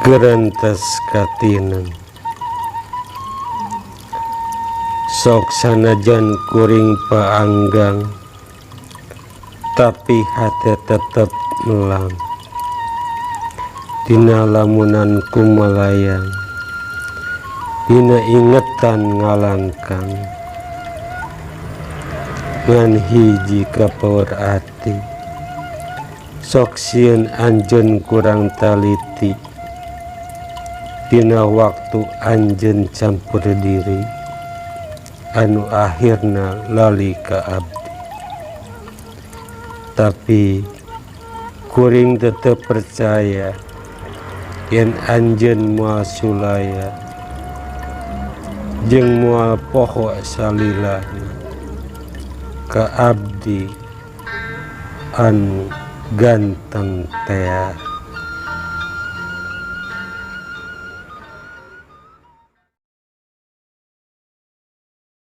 Gerentes katinem. Sok sanajan kuring paanggang, tapi hate tetep melang. Dina lamunan kumalayang, dina ingetan ngalangkang. Ngan hiji kapaur ati, sok sieun anjeun kurang taliti. Dina waktu anjeun campur diri, anu akhirna lali ka abdi. Tapi kuring tetep percaya yen anjeun moal sulaya jeung moal poho salilana ka abdi anu ganteng tea.